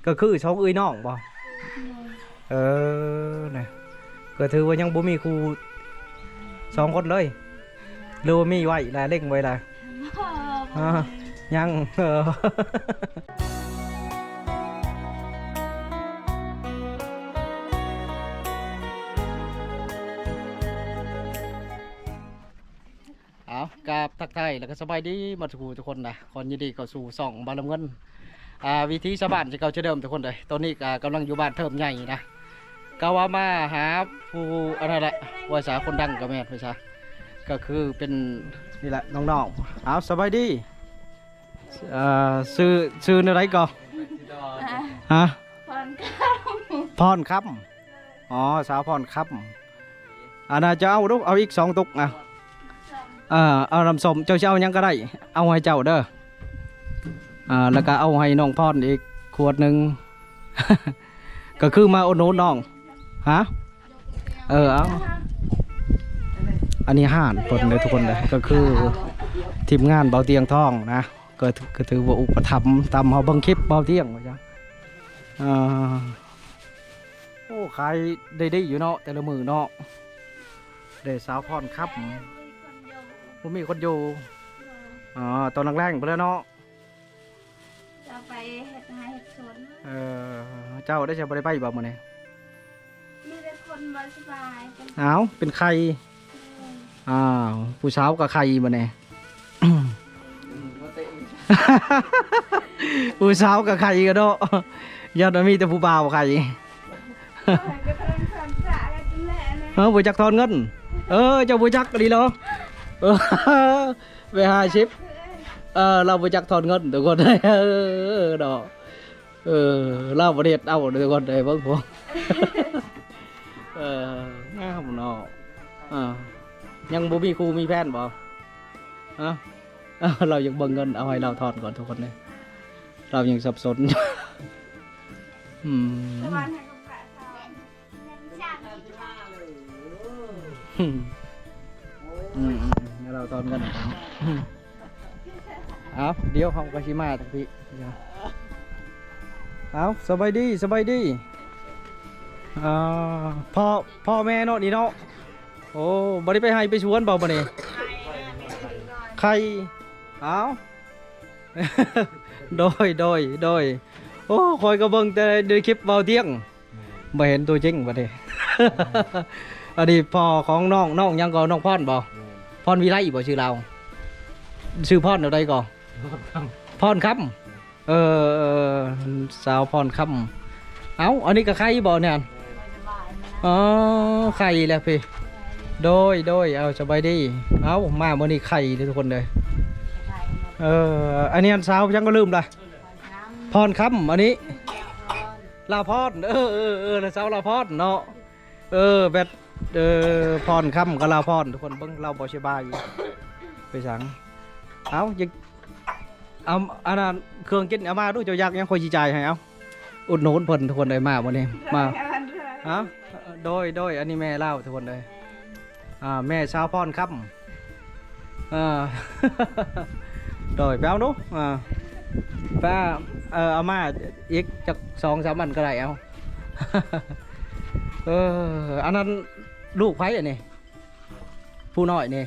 ກໍຄືສອງເອື້ອຍນ້ອງບໍ່? ເອີ ນະ ກໍຖືວ່າຍັງບໍ່ມີຄູ່ສອງຄົນເລີຍ ຫຼືວ່າມີໄວ້ລະ ເລັງໄວ້ລະ? ບໍ່ ບໍ່ ອາ ຍັງ ເອີ. ເອົາ ກາບທັກທາຍ ແລ້ວກໍສະບາຍດີໝົດທຸກຜູ້ທຸກຄົນນະ. ຂໍຍິນດີເຂົ້າສູ່ຊ່ອງບ່າວລຳເງິນ ອ່າ ວິຖີຊາວບ້ານທີ່ເກົ່າເຊັ່ນເດີມທຸກຄົນເດີ. ຕອນນີ້ກໍກຳລັງຢູ່ບ້ານເທີມໃຫຍ່ນະ ກໍວ່າມາຫາຜູ້ອັນນັ້ນແຫຼະ ວ່າຊະ ຄົນດັງກໍແມ່ນ ວ່າຊະ ກໍຄືເປັນ ນີ້ແຫຼະນ້ອງໆ. ເອົາ ສະບາຍດີ ເອີ ຊື່ ຊື່ແນວໃດກໍ? ຮະ? ພອນຄຳ ພອນຄຳ. ອໍ ສາວພອນຄຳ. ອັນນ່າ ເຈົ້າເອົາດູ ເອົາອີກສອງຕຸກນະ. ເອີ ເອົານ້ຳສົ້ມ ເຈົ້າຊິເອົາຫຍັງກໍໄດ້ ເອົາໃຫ້ເຈົ້າເດີ. ອ່າ ແລ້ວກໍເອົາໃຫ້ນ້ອງພອນອີກຂວດໜຶ່ງ ກໍຄືມາອຸດໜູນນ້ອງ. ຮະ? ເອີ ເອົາ ອັນນີ້ຮ້ານເພິ່ນເດີທຸກຄົນເດີ ກໍຄືທີມງານເບົາຕຽງທອງນະ ກໍ ກໍຖືວ່າອຸປະຖຳ ຕາມເຮົາເບິ່ງຄລິບເບົາຕຽງວ່າຊະ. ອ່າ ໂອ້ ຂາຍໄດ້ດີຢູ່ເນາະ ແຕ່ລະມື້ເນາະ ເດ້ສາວພອນຄຳ ບໍ່ມີຄົນຢູ່. ອໍ ຕອນແລງໆພຸ້ນແຫຼະເນາະ ຈະໄປເຮັດໄຮ່ເຮັດສວນ. ເອີ ເຈົ້າໄດ້ ຈະບໍ່ໄດ້ໄປບໍ່ມື້ນີ້? ມີແຕ່ຄົນບໍ່ສະບາຍ ເປັນ ອ້າວ ເປັນໄຂ້. ເອີ ອ້າວ ຜູ້ສາວກໍໄຂ້ບັດນີ້ ຜູ້ສາວກໍໄຂ້ກັນເນາະ ຢ້ານວ່າມີແຕ່ຜູ້ບ່າວໄຂ້. ເອີ ບໍ່ຈັກທອນເງິນ. ເອີ ເຈົ້າບໍ່ຈັກອີ່ຫຼີເນາະ. ເອີ ໄປຫ້າສິບ ເອີ ລາວບໍ່ຈັກທອນເງິນທຸກຄົນ ເອີ ເນາະ. ເອີ ລາວບໍ່ໄດ້ເຮັດເອົາເດີທຸກຄົນເອີຍ ເບິ່ງພຸ້ນ. ເອີ ງາມເນາະ. ເອີ ຍັງບໍ່ມີຄູ່ມີແຟນບໍ່? ຮະ? ເອີ ລາວຢາກເບິ່ງເງິນ ເອົາໃຫ້ລາວທອນກ່ອນທຸກຄົນເອີຍ ລາວຍັງສັບສົນ. ອືມ ອືມ ອືມ ດຽວເຮົາກໍຊິມາທາງພີ້. ເອົາ ສະບາຍດີ ສະບາຍດີ. ອ່າ ພໍ່ ພໍ່ແມ່ເນາະນີ້ເນາະ. ໂອ້ ບໍ່ໄດ້ໄປໄຮ່ໄປສວນບໍ່ບັດນີ້? ໄຂ່ ເອົາ ໂດຍ ໂດຍ ໂດຍ. ໂອ້ ຂ້ອຍກໍເບິ່ງແຕ່ໃນຄລິບເບົາຕຽງ ບໍ່ເຫັນຕົວຈິງບັດນີ້. ອັນນີ້ພໍ່ຂອງນ້ອງ ນ້ອງຫຍັງກໍ? ນ້ອງພອນບໍ່? ແມ່ນ ພອນວິໄລບໍ່ຊື່ລາວ? ຊື່ພອນແນວໃດກໍ? ພອນຄຳ ພອນຄຳ. ເອີ ສາວພອນຄຳ. ເອົ້າ ອັນນີ້ກໍໄຂ້ບໍ່ແນນ? ອໍ ໄຂ້ແລ້ວພີ້. ໂດຍ ໂດຍ ເອົາ ສະບາຍດີ. ເອົາ ມາມື້ນີ້ໄຂ້ເດີທຸກຄົນເດີ. ເອີ ອັນນີ້ອັນສາວຫຍັງກໍລືມລະ. ພອນຄຳ ອັນນີ້ລາວພອນ. ເອີ ເອີ ເອີ ລະສາວລາວພອນເນາະ. ເອີ ແບບ ເອີ ພອນຄຳກັບລາວພອນ ທຸກຄົນເບິ່ງ ລາວບໍ່ສະບາຍ ໄປສັງ. ເອົາ ຢາກ ເອົາ ອັນນັ້ນ ເຄື່ອງກິນເອົາມາດູ ເຈົ້າຢາກຫຍັງ ຂ້ອຍຊິຈ່າຍໃຫ້. ເອົາ ອຸດໜູນເພິ່ນທຸກຄົນເອີຍ ມາມື້ນີ້ ມາ. ຮະ? ໂດຍ ໂດຍ ອັນນີ້ແມ່ລາວທຸກຄົນເອີຍ. ອ່າ ແມ່ສາວພອນຄຳ. ເອີ ໂດຍ ໄປເອົາດູ. ອ່າ ໄປ ເອີ ເອົາມາອີກຈັກສອງສາມອັນກໍໄດ້. ເອົາ ເອີ ອັນນັ້ນລູກໃຜອັນນີ້? ຜູ້ນ້ອຍນີ້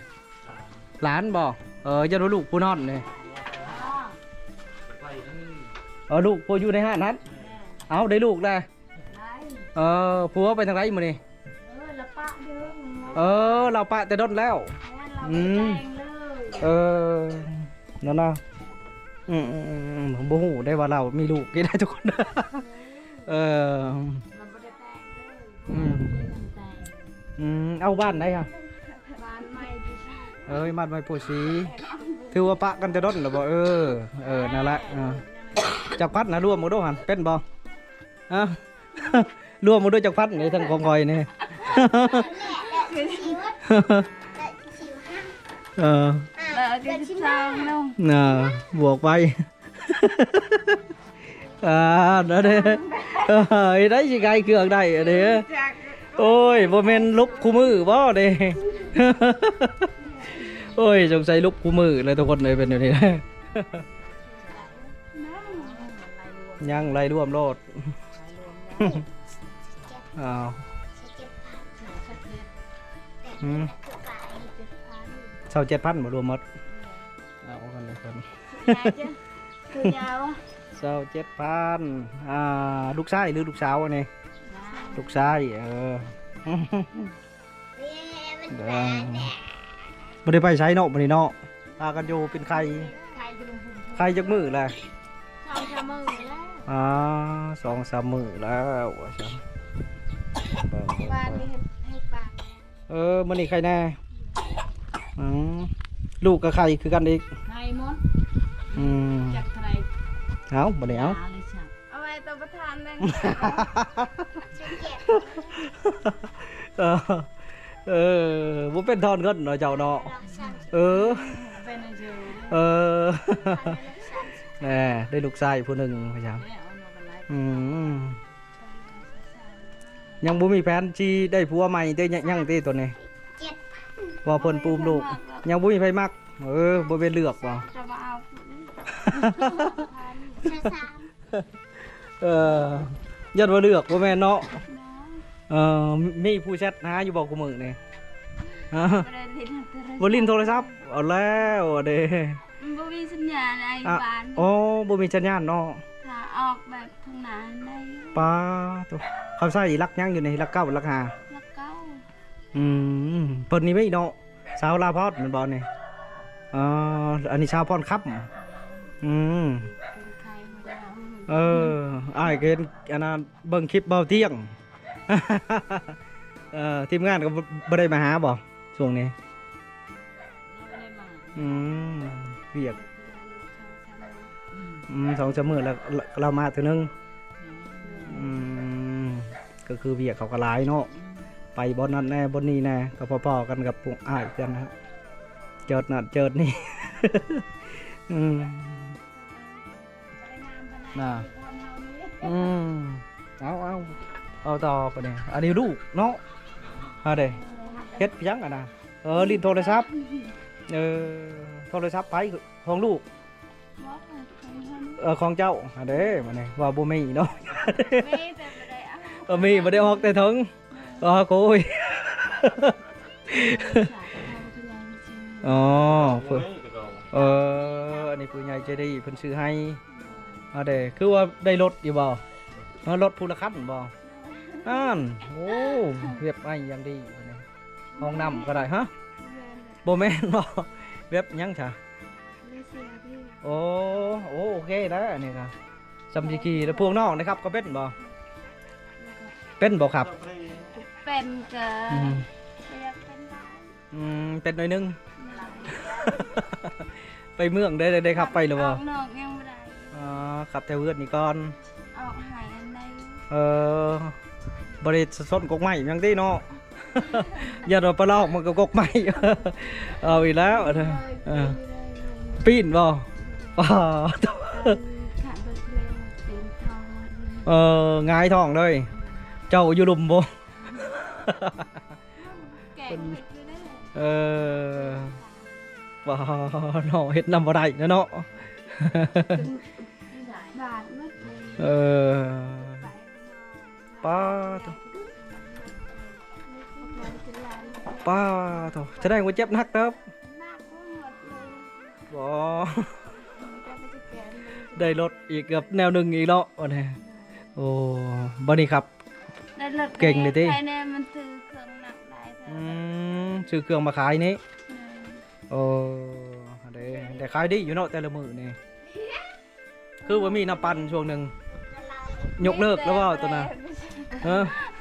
ຫຼານບໍ່? ເອີ ຢ່າວ່າລູກຜູ້ນ້ອຍນີ້. ເອີ ລູກຜູ້ຢູ່ໃນຮ້ານຫັ້ນ. ເອົາ ໄດ້ລູກແລ້ວ. ເອີ ຜົວໄປທາງໃດມື້ນີ້? ເອີ ລາວປະຢູ່. ເອີ ລາວປະແຕ່ດົນແລ້ວ. ອືມ ເອີ ນັ້ນນະ. ອືມ ບໍ່ຮູ້ໄດ້ວ່າລາວມີລູກນີ້ໄດ໋ທຸກຄົນ. ເອີ ອືມ ອືມ ເອົາ ບ້ານໃດຫະ? ບ້ານໃໝ່ພູສີ. ເອີຍ ບ້ານໃໝ່ພູສີ. ຖືວ່າປະກັນແຕ່ດົນແລ້ວບໍ່? ເອີ ເອີ ນັ້ນແຫຼະ. ເອີ ຈັກພັນນະ? ລວມເບິ່ງດູຫັ້ນ ເປັນບໍ່? ຮະ? ລວມເບິ່ງດູຈັກພັນນີ້ ທັງຂອງຂ້ອຍນີ້. ເອີ ເອີ ເຈັດສິບສອງເນາະ. ເອີ ບວກໄປ. ອ່າ ນັ້ນເດ້ ເອີ ເຮັດໃດຊິຂາຍເຄື່ອງໄດ້ອັນນີ້. ໂອ້ຍ ບໍ່ແມ່ນຫຼຸບຄູ່ມື້ບໍ່ນີ້? ໂອ້ຍ ສົງໄສຫຼຸບຄູ່ມື້ແຫຼະທຸກຄົນເອີຍ ເປັນແນວນີ້. ຍັງໄລ່ລວມໂລດ. ອ້າວ ອືມ ຊາວເຈັດພັນບໍ່ລວມໝົດ. ເອົາກັນເລີຍເພິ່ນ ຄືຍາວ ຊາວເຈັດພັນ. ອ່າ ລູກຊາຍຫຼືລູກສາວອັນນີ້? ລູກຊາຍ. ເອີ ເອີ ບໍ່ໄດ້ໄປໃສເນາະ ມື້ນີ້ເນາະ ພາກັນຢູ່ເປັນໄຂ້. ໄຂ້ຢູ່ ໄຂ້ຈັກມື້ແລ້ວ? ສອງສາມມື້ແລ້ວ. ອ່າ ສອງສາມມື້ແລ້ວວ່າຊັ້ນ. ວານນີ້ເຮັດ ເຮັດປາກ. ເອີ ມື້ນີ້ໄຂ້ແດ່. ອືມ ລູກກໍໄຂ້ຄືກັນອີກ. ໄຂ້ໝົດ. ອືມ ຈັກເທົ່າໃດ. ເອົາ ບັດນີ້ເອົາ ເອົາໄວ້ໂຕປະທານແມ່ງ. ເອີ ເອີ ບໍ່ເປັນທອນເງິນເນາະເຈົ້າເນາະ. ເອີ ເປັນຈັ່ງຊີ້. ເອີ ແນ່ ໄດ້ລູກຊາຍຜູ້ໜຶ່ງວ່າຊັ້ນ. ອືມ ຍັງບໍ່ມີແຜນຊິໄດ້ຜົວໃໝ່ເດ້. ຍັງ ຍັງຕິໂຕນີ້? ເຈັດ ວ່າເພິ່ນປູມລູກ ຍັງບໍ່ມີໃຜມັກ. ເອີ ບໍ່ແມ່ນເລືອກບໍ່? ຈະມາເອົາຜູ້ນີ້ ຊາວສາມ. ເອີ ຢ້ານວ່າເລືອກບໍ່ແມ່ນເນາະ. ເອີ ມີຜູ້ແຊັດຫາຢູ່ບໍ່ຄູ່ມື້ນີ້? ບໍ່ໄດ້ຫຼິ້ນໂທລະສັບ. ບໍ່ຫຼິ້ນໂທລະສັບ. ເອົາແລ້ວເດ້ ມັນບໍ່ມີສັນຍານໃນບ້ານ. ອໍ ບໍ່ມີສັນຍານເນາະ. ຖ້າອອກແບບທາງໜ້າໄດ້. ປາໂຕ ເຂົາໃຊ້ຫຼັກຫຍັງຢູ່ນີ້? ຫຼັກເກົ້າ ຫຼັກຫ້າ? ຫຼັກເກົ້າ. ອືມ ເພິ່ນນີ້ໄວ້ເນາະ ສາວລາວພອດແມ່ນບໍ່ນີ້? ອໍ ອັນນີ້ສາວພອນຄຳ. ອືມ ເອີ ອ້າຍກໍເຫັນອັນນັ້ນ ເບິ່ງຄລິບເບົາຕຽງ. ເອີ ທີມງານກໍບໍ່ ບໍ່ໄດ້ມາຫາບໍ່ຊ່ວງນີ້? ອືມ ວຽກ ອືມ ສອງສາມມື້ແລ້ວ ລ- ລາວມາເທື່ອໜຶ່ງ. ອືມ ກໍຄືວຽກເຂົາກໍຫຼາຍເນາະ ໄປບ່ອນນັ້ນແດ່ ບ່ອນນີ້ແດ່ ກໍພໍໆກັນກັບພວກອ້າຍເພື່ອນນະ ເຈີດນັ້ນເຈີດນີ້. ອືມ ນະ ອືມ ເອົາ ເອົາ ເອົາຕໍ່ບາດນີ້. ອັນນີ້ລູກເນາະ ຫາເດ້ ເຮັດຫຍັງອັນນະ? ເອີ ຫຼິ້ນໂທລະສັບ. ເອີ ໂທລະສັບໃຜ? ຂອງລູກ? ເອີ ຂອງເຈົ້າ. ຫາເດ້ ບາດນີ້ ວ່າບໍ່ມີເນາະ. ມີແຕ່ບໍ່ໄດ້ເອົາ. ເອີ ມີ ບໍ່ໄດ້ອອກແຕ່ເທິງ. ອໍ ໂອ້ຍ ອໍ ເອີ ອັນນີ້ຜູ້ໃຫຍ່ໃຈດີເພິ່ນຊື້ໃຫ້. ຫາເດ້ ຄືວ່າໄດ້ລົດຢູ່ບໍ່? ຮະ ລົດຜູ້ລະຄັນບໍ່? ນັ້ນ ໂອ້ ວຽບໄອຢ່າງດີ. ຫ້ອງນ້ຳກໍໄດ້. ຮະ ບໍ່ແມ່ນບໍ່? ແບບຫຍັງຊະ? ໂອ້ ໂອ້ ໂອເຄແລ້ວ ອັນນີ້ກໍຊ່ຳຊິຂີ່ແລ້ວ. ພວກນ້ອງໄດ້ຂັບກໍເປັນບໍ່? ເປັນບໍ່ຂັບ? ເປັນກໍ ອືມ ກໍຢາກເປັນໄດ້. ອືມ ເປັນໜ້ອຍໜຶ່ງ. ໄປເມືອງໄດ້ ໄດ້ ໄດ້ຂັບໄປຫຼືບໍ່? ອອກນອກຍັງບໍ່ໄດ້. ອໍ ຂັບແຖວເຮືອນນີ້ກ່ອນ. ອອກໃຫ້ອັນໃດ? ເອີ ບໍ່ໄດ້ຊົນກົກໄມ້ຫຍັງຕິເນາະ. ຢ້ານວ່າປະລອກມັນກໍກົກໄມ້. ເອົາອີກແລ້ວ. ເອີ ປີນບໍ່? ປາໂທ້ ເອີ ຫງາຍທ້ອງເລີຍ. ເຈົ້າຢູ່ລຸ່ມບໍ່? ເອີ ປາເນາະ ເຮັດນຳບໍ່ໄດ້ແລ້ວເນາະ. ບາດໝົດເລີຍ. ເອີ ປາໂທ້ ປາໂທ້ ສະແດງວ່າເຈັບໜັກເຕີບ. ໜັກໝົດເລີຍ. ບໍ່ ໄດ້ລົດອີກກັບແນວໜຶ່ງອີກເນາະ ບັດນີ້. ໂອ້ ບັດນີ້ຂັບ ໄດ້ລົດເກັ່ງເລີຍຕິ? ໃຜແນ່ມັນຊື້ເຄື່ອງໜັກໄດ້. ອືມ ຊື້ເຄື່ອງມາຂາຍນີ້. ແມ່ນ. ໂອ້ ເດ້ ໄດ້ຂາຍດີຢູ່ເນາະແຕ່ລະມື້ນີ້. ຄືວ່າມີນ້ຳປັ່ນຊ່ວງໜຶ່ງ ຍົກເລີກແລ້ວບໍ່ຕົວນັ້ນ? ເອີ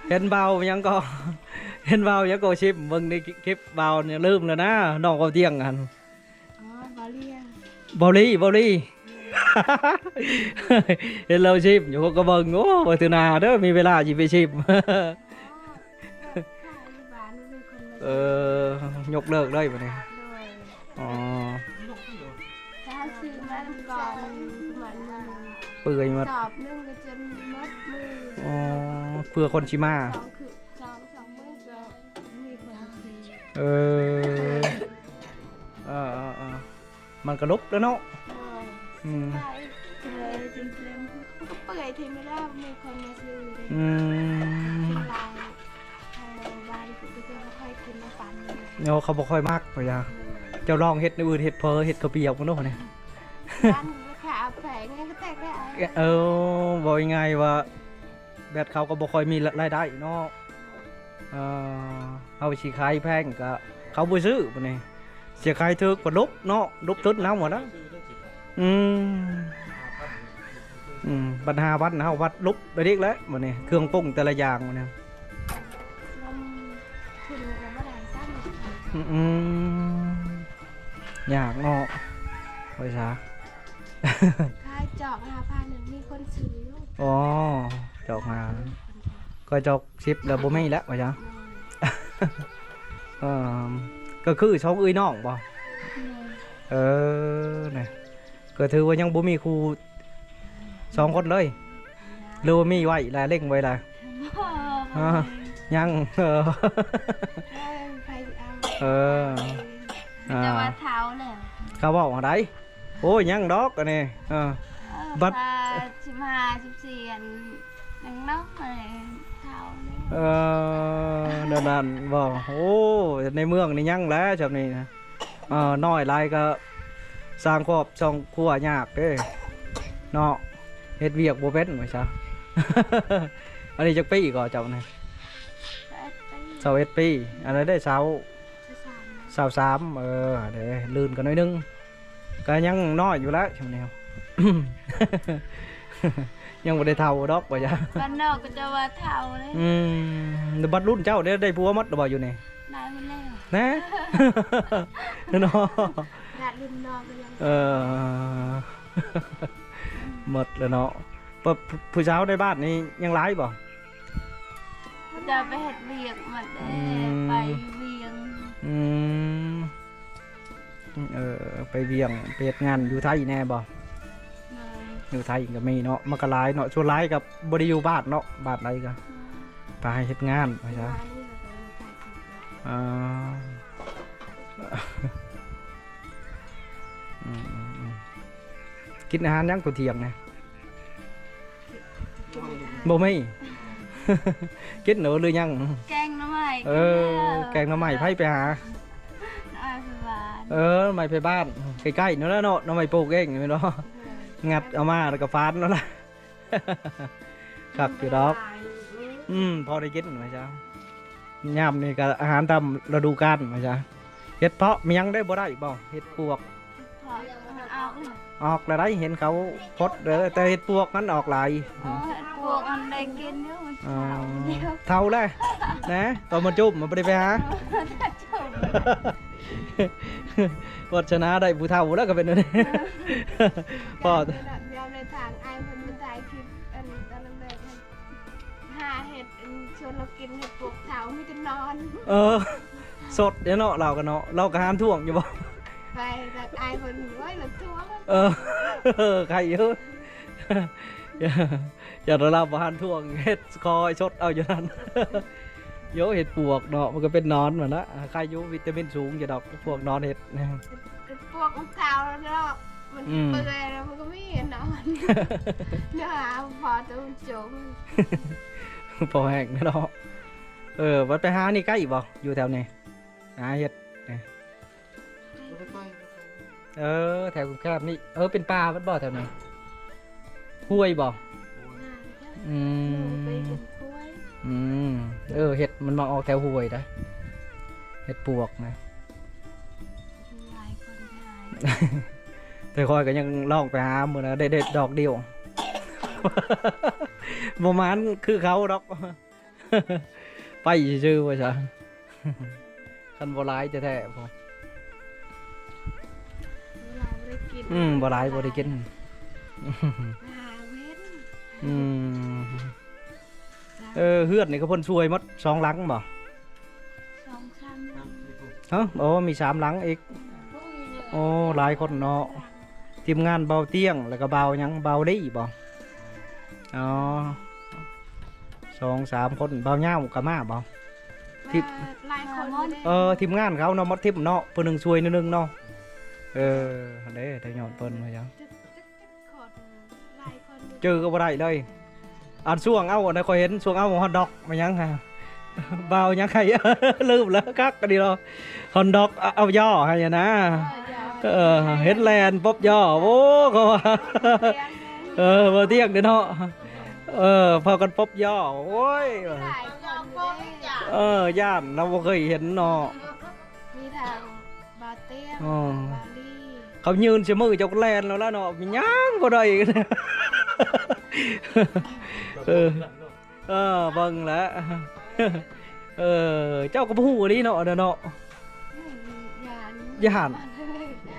ເຫັນບ່າວຫຍັງກໍ ເຫັນບ່າວຫຍັງກໍຊິມເບິ່ງໃນຄລິບບ່າວນີ້ ລືມແລ້ວນະ ນ້ອງເວົ້າຕຽງຫັ້ນ. ອໍ ເບົາລີ ເບົາລີ ເບົາລີ. ເຫັນລາວຊິມຢູ່ ຂ້ອຍກໍເບິ່ງ ໂອ້ ໄວ້ເທື່ອໜ້າເດີ ມີເວລາຊິໄປຊິມ. ອໍ ເອີ ຍົກເລີກເລີຍບັດນີ້. ໂດຍ. ອໍ ຖ້າເຮົາຊື້ມາກ່ອນ ເປື່ອຍໝົດ ສອບໜຶ່ງກໍຈົນໝົດມື້. ອໍ ເພື່ອຄົນຊິມາ ສອງຄື ສອງ ສອງມື້ກໍມີຄົນຊື້. ເອີ ເອີ ເອີ ເອີ ມັນກະລົບແລ້ວເນາະ. ໂດຍ. ອືມ ຂາຍເລີຍຈົນເຕັມ ມັນກໍເປື່ ກິນໄດ້ແລ້ວ ມີຄົນມາຊື້ເດ້. ອືມ ກິນຫຼາຍ ເອີ ບ້ານກໍຈະບໍ່ຄ່ອຍກິນນຳກັນເລີຍ. ໂອ້ ເຂົາບໍ່ຄ່ອຍມັກວ່າຫຍັງ. ເອີ ເຈົ້າລອງເຮັດແນວອື່ນ ເຮັດເຝີ ເຮັດເຂົ້າປຽກເບິ່ງດູນີ້. ຮ້ານຂາຍແພງ ຍັງກໍແຕກໄດ້. ເອີ ເວົ້າງ່າຍໆວ່າ ແບບເຂົາກໍບໍ່ຄ່ອຍມີລາຍໄດ້ເນາະ. ເອີ ເຮົາຊິຂາຍແພງກໍເຂົາບໍ່ຊື້ບັດນີ້ ຊິຂາຍຖືກກໍຫຼົບເນາະ ຫຼົບທຶນເຮົາຫັ້ນນະ. ອືມ ອືມ ບັດຫ້າພັນເຮົາບັດຫຼົບໄດ້ອີກແລ້ວບັດນີ້ ເຄື່ອງປຸງແຕ່ລະຢ່າງບັດນີ້. ອືມ ອືມ ຍາກເນາະ ໄປຊະ. ຂາຍຈອກຫ້າພັນ ມີຄົນຊື້ຢູ່. ອໍ ຈອກຫ້າ ຂ້ອຍຈອກສິບແລ້ວ ບໍ່ມີແລ້ວວ່າຊັ້ນ. ເອີ ກໍຄືສອງເອື້ອຍນ້ອງບໍ່? ແມ່ນ. ເອີ ນີ້ ກໍຖືວ່າຍັງບໍ່ມີຄູ່ສອງຄົນເລີຍ ຫຼືວ່າມີໄວ້ລະ ເລັງໄວ້ລະ? ບໍ່ ບໍ່ມີ ຍັງ. ເອີ ເອີ ໃຜຊິເອົາ? ເອີ ອ່າ ແຕ່ວ່າເຖົ້າແລ້ວ ເຂົາເວົ້າຫັ້ນໃດ. ໂອ້ຍ ຍັງດອກອັນນີ້. ເອີ ເອີ ບັດສິບຫ້າ ສິບສີ່ ອັນ ຍັງນ້ອຍ ເຖົ້າແລ້ວ. ເອີ ແນວນັ້ນບໍ່? ໂອ້ ໃນເມືອງນີ້ຍັງແຫຼະຊ່ຳນີ້ນະ. ເອີ ນ້ອຍຫຼາຍກໍສ້າງຄອບສ້າງຄົວຍາກເດ້ເນາະ ເຮັດວຽກບໍ່ເປັນວ່າຊະ. ອັນນີ້ຈັກປີກໍເຈົ້ານະ? ຊາວເອັດປີ ຊາວເອັດປີ. ອັນນັ້ນເດ້ ຊາວ ຊາວສາມ ຊາວສາມ. ເອີ ເດ້ ລື່ນກັນໜ້ອຍໜຶ່ງ ກໍຍັງນ້ອຍຢູ່ແຫຼະຊ່ຳນີ້ ຍັງບໍ່ໄດ້ເຖົ້າດອກວ່າຊະ. ບ້ານນອກກໍຈະວ່າເຖົ້າເດ້. ອືມ ແຕ່ບັດລຸ້ນເຈົ້າເດ້ ໄດ້ຜົວໝົດແລ້ວບໍ່ຢູ່ນີ້? ໄດ້ໝົດແລ້ວ ນະ ເນາະ ແບບລຸ້ນນ້ອງກໍຍັງ ເອີ ໝົດແລ້ວເນາະ. ຜູ້ ຜູ້ສາວໃນບ້ານນີ້ຍັງຫຼາຍບໍ່? ຈະໄປເຮັດວຽກໝົດເດ້. ອືມ ໄປວຽງ. ອືມ ເອີ ໄປວຽງ ໄປເຮັດງານຢູ່ໄທແດ່ບໍ່? ແມ່ນ. ຢູ່ໄທກໍມີເນາະ ມັນກໍຫຼາຍເນາະ ສ່ວນຫຼາຍກໍບໍ່ໄດ້ຢູ່ບ້ານເນາະ ບ້ານໃດກໍ ອືມ ໄປເຮັດງານວ່າຊະ. ອ່າ ອືມ ອືມ ອືມ ກິນອາຫານຫຍັງຕອນທ່ຽງນີ້? ບໍ່ມີ ກິນເນາະ ຫຼືຍັງ? ແກງໜໍ່ໄມ້. ເອີ ແກງໜໍ່ໄມ້ ໃຜໄປຫາ? ໜໍ່ໄມ້ໄຜບ້ານ. ເອີ ໜໍ່ໄມ້ໄຜບ້ານ ໃກ້ໆ ນັ້ນແຫຼະເນາະ ໜໍ່ໄມ້ປູກເອງແມ່ນບໍ່? ແມ່ນ. ງັດເອົາມາແລ້ວກໍຝານເນາະລະ ຄັກຢູ່ດອກ. ອືມ ພໍໄດ້ກິນວ່າຊະ. ຍາມນີ້ກໍອາຫານຕາມລະດູການວ່າຊະ. ເຫັດເຜາະມີຫຍັງໄດ້ບໍ່ໄດ້ບໍ່? ເຫັດປວກ ເຫັດເຜາະອອກແລ້ວ ອອກແລ້ວໄດ໋ ເຫັນເຂົາພົດເດີ ແຕ່ເຫັດປວກມັນອອກຫຼາຍ. ອໍ ເຫັດປວກມັນໄດ້ກິນຢູ່. ອໍ ເຖົ້າແລ້ວນະ ຕອນມັນຈຸ້ມມັນບໍ່ໄດ້ໄປຫາ. ຈຸ້ມ ວາດສະໜາໄດ້ຜູ້ເຖົ້າແລ້ວກໍເປັນແນວນີ້. ພໍ ຍາມໃນທາງອ້າຍເພິ່ນມາຖ່າຍຄລິບ ອັນ ຕອນນັ້ນແຫຼະ ຫາເຫັດ ອັນ ຊວນລາວກິນເຫັດປວກເຖົ້າ ມີແຕ່ນອນ. ເອີ ສົດເດ້ເນາະ ລາວກໍເນາະ ລາວກໍຫານທ່ວງຢູ່ບໍ່? ໄປ ແຕ່ອ້າຍເພິ່ນ ໂອ້ຍ ລາວທ່ວງ. ເອີ ໄຄຢູ່ ຢ່າລາວບໍ່ຫານທ່ວງ ເຫັດຄອຍສົດເອົາຢູ່ນັ້ນ. ໂຍ ເຫັດປວກເນາະ ມັນກໍເປັນນອນຫັ້ນນະ ໄຄຢູ່ ວິຕາມິນສູງຢູ່ດອກ ພວກນອນເຫັດ. ເຫັດປວກມັນເຖົ້າແລ້ວເນາະ ມັນ ອືມ ເປື່ອຍແລ້ວ ມັນກໍມີອັນນັ້ນ ເນື້ອຫາພໍຕົວຈົງ ພໍແຫ້ງເນາະ. ເອີ ວ່າໄປຫານີ້ໃກ້ບໍ່? ຢູ່ແຖວນີ້ ຫາເຫັດນີ້. ເອີ ແຖວແຄບໆນີ້ ເອີ ເປັນປ່າເບິດບໍ່ແຖວນີ້? ຫ້ວຍບໍ່? ອືມ ອືມ ເອີ ເຫັດມັນມາອອກແຖວຫ້ວຍໄດ໋ ເຫັດປວກນະ. ຫຼາຍຄົນຫຼາຍ ແຕ່ຂ້ອຍກໍຍັງລອງໄປຫາມື້ນະ ໄດ້ ໄດ້ດອກດຽວ ບໍ່ໝານຄືເຂົາດອກ ໄປຊື່ໆ ວ່າຊັ້ນ. ຄັນບໍ່ຫຼາຍແທ້ໆ ບໍ່ຫຼາຍບໍ່ໄດ້ກິນ. ອືມ ບໍ່ຫຼາຍບໍ່ໄດ້ກິນ. ຫາເວັນ. ອືມ ເອີ ເຮືອນນີ້ກໍເພິ່ນຊ່ວຍໝົດສອງຫຼັງບໍ່? ສອງສາມຫຼັງ. ຮະ? ໂອ້ ມີສາມຫຼັງອີກ. ໂອ້ ຫຼາຍຄົນເນາະ. ທີມງານບ່າວຕຽງ ແລ້ວກໍບ່າວຫຍັງ ບ່າວລີບໍ່? ອໍ ສອງສາມຄົນ. ບ່າວຍາວກໍມາບໍ່? ທີມ ເອີ ຫຼາຍຄົນຢູ່ເດ້. ເອີ ທີມງານເຂົາເນາະ ໝົດທີມເນາະ ຜູ້ໜຶ່ງຊ່ວຍໜຶ່ງເນາະ. ເອີ ຫັ້ນເດ້ ໄດ້ຍ້ອນເພິ່ນວ່າຫຍັງ ເຈີກໍບໍ່ໄດ້ເລີຍ. ອັນຊ່ວງເອົານະ ຂ້ອຍເຫັນຊ່ວງເອົາຮອດດອກ ແມ່ນຫຍັງຫະ ບ່າວຫຍັງໃຫ້ ລືມແລ້ວ ຄັກອັນນີ້ເນາະ ຮອດດອກ ເອົາ ເອົາຍໍໃຫ້ນະ ເອີ ເຫັນແລ່ນປົບຍໍ ໂອ້ ເຂົາວ່າ ເອີ ບໍ່ຕຽງເດ້ເນາະ ເອີ ພາກັນປົບຍໍ ໂອ້ຍ ເອີ ຢ້ານ ເຮົາບໍ່ເຄີຍເຫັນເນາະ ມີທາງ ບ່າວເຕ້ຍ ອໍ ບ່າວລີ ເຂົາຍື່ນໃສ່ມືເຈົ້າກໍແລ່ນແລ້ວລະເນາະ ຍັງບໍ່ໄດ້ ເອີ ເອີ ເບິ່ງແລ້ວ ເອີ ເຈົ້າກໍບໍ່ຮູ້ອີ່ຫຼີເນາະ ອັນນັ້ນເນາະ ຢ້ານ ຢ້ານ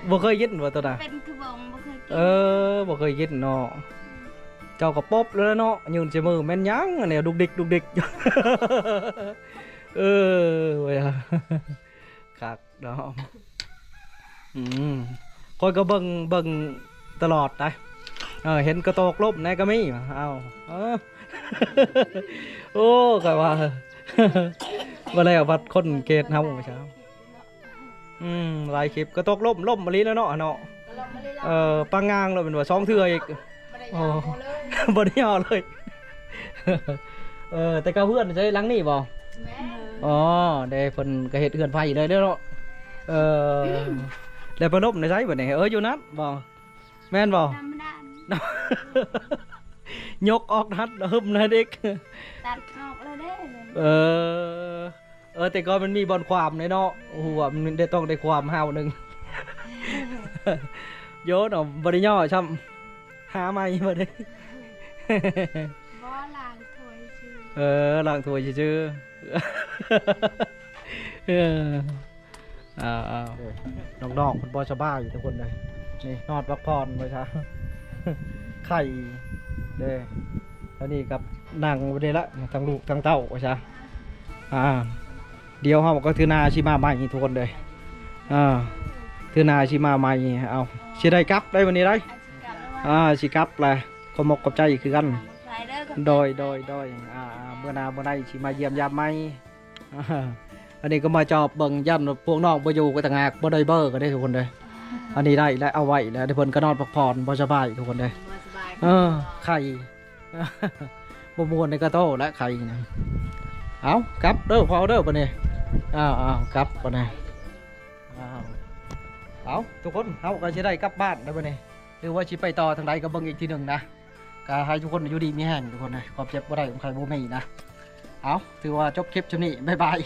ບໍ່ເຄີຍກິນບໍ່ໂຕນະ ເປັນຄືບໍ່ ບໍ່ເຄີຍກິນ ເອີ ບໍ່ເຄີຍກິນເນາະ ເຈົ້າກໍປົບແລ້ວເນາະ ຍື່ນໃສ່ມືແມ່ນຫຍັງອັນນີ້ ດຸກດິກ ດຸກດິກ ເອີ ວ່າ ຄັກ ເນາະ ອືມ ຂ້ອຍກໍເບິ່ງ ເບິ່ງຕະຫຼອດໄດ໋ ເອີ ເຫັນກະໂຕກລົ້ມແດ່ກໍມີ ເອົາ ເອີ ໂອ້ ຂ້ອຍວ່າ ບໍ່ແລ້ວບັດຄົນເຂດເຮົາຊະ ອືມ ຫຼາຍຄລິບ ກະໂຕກລົ້ມ ລົ້ມອີ່ຫຼີແລ້ວເນາະ ເນາະ ເອີ ປາງງາງແລ້ວແມ່ນວ່າ ສອງເທື່ອອີກ ບໍ່ໄດ້ຍໍເລີຍ ໂອ້ ບໍ່ໄດ້ຍໍເລີຍ ເອີ ແຕ່ເກົ່າເຮືອນໃສ ຫຼັງນີ້ບໍ່? ແມ່ນ ອໍ ເດ້ ເພິ່ນກໍເຮັດເຮືອນໃໝ່ເລີຍເດ້ເນາະ ເອີ ແລ້ວໄປລົ້ມໃນໃສບັດນີ້? ເອີ ຢູ່ນັ້ນບໍ່? ແມ່ນບໍ່? ທຳມະດາ ຍົກອອກນັ້ນ ຫຶມນັ້ນອີກ ຕັດອອກແລ້ວເດ້ ເອີ ເອີ ແຕ່ກ່ອນມັນມີບ່ອນຂວ້ຳເດ້ເນາະ ໂອ້ໂຫ ມັນໄດ້ ຕ້ອງໄດ້ຂວ້ຳຫ້າວໜຶ່ງ ໂຢເນາະ ບໍ່ໄດ້ຍໍຊ້ຳ ຫາໃໝ່ບໍ່ໄດ້ ບໍ່ ລ້າງຖ້ວຍຊື່ ເອີ ລ້າງຖ້ວຍຊື່ໆ ເອີ ອ້າວໆ ເອີ ນ້ອງໆ ເພິ່ນບໍ່ສະບາຍທຸກຄົນເອີຍ ນີ້ນອນພັກຜ່ອນວ່າຊະ ໄຂ້ເດ້ ອັນນີ້ກັບນັ່ງຢູ່ນີ້ລະ ທັງລູກທັງເຕົ້າວ່າຊະ ອ່າ ດຽວເຮົາກໍເທື່ອໜ້າຊິມາໃໝ່ທຸກຄົນເອີຍ ເອີ ເທື່ອໜ້າຊິມາໃໝ່ ເອົາ ຊິໄດ້ກັບໄດ໋ມື້ນີ້ໄດ໋ ອ່າ ຊິກັບແຫຼະ ຂອບມົກຂອບໃຈຄືກັນ ໂດຍ ໂດຍ ໂດຍ ອ່າ ເມື່ອໜ້າເມື່ອໃດຊິມາຢ້ຽມຢາມໃໝ່ ອັນນີ້ກໍມາຈອບເບິ່ງ ຢ້ານພວກນ້ອງບໍ່ຢູ່ກໍຕ່າງຫາກ ບໍ່ໄດ້ເບີກັນເດ້ທຸກຄົນເດີ ອັນນີ້ໄດ້ແລ້ວ ເອົາໄວ້ແລ້ວ ເພິ່ນກໍນອນພັກຜ່ອນ ບໍ່ສະບາຍທຸກຄົນເດີ ເອີ ໄຂ້ ບໍ່ມ່ວນໃນກະໂຕແລ້ວ ໄຂ້ນະ ເອົາ ກັບເດີພໍ່ເດີ ບັດນີ້ ເອົາ ເອົາ ກັບບັດນີ້ ເອົາ ເອົາ ທຸກຄົນ ເຮົາກໍຊິໄດ້ກັບບ້ານແລ້ວບັດນີ້ ຫຼືວ່າຊິໄປຕໍ່ທາງໃດກໍເບິ່ງອີກທີໜຶ່ງນະ ກໍໃຫ້ທຸກຄົນຢູ່ດີມີແຮງທຸກຄົນເດີ ຄວາມເຈັບບໍ່ໄດ້ ຄວາມໄຂ້ບໍ່ມີນະ ເອົາ ຖືວ່າຈົບຄລິບຊ່ຳນີ້ ບາຍບາຍ.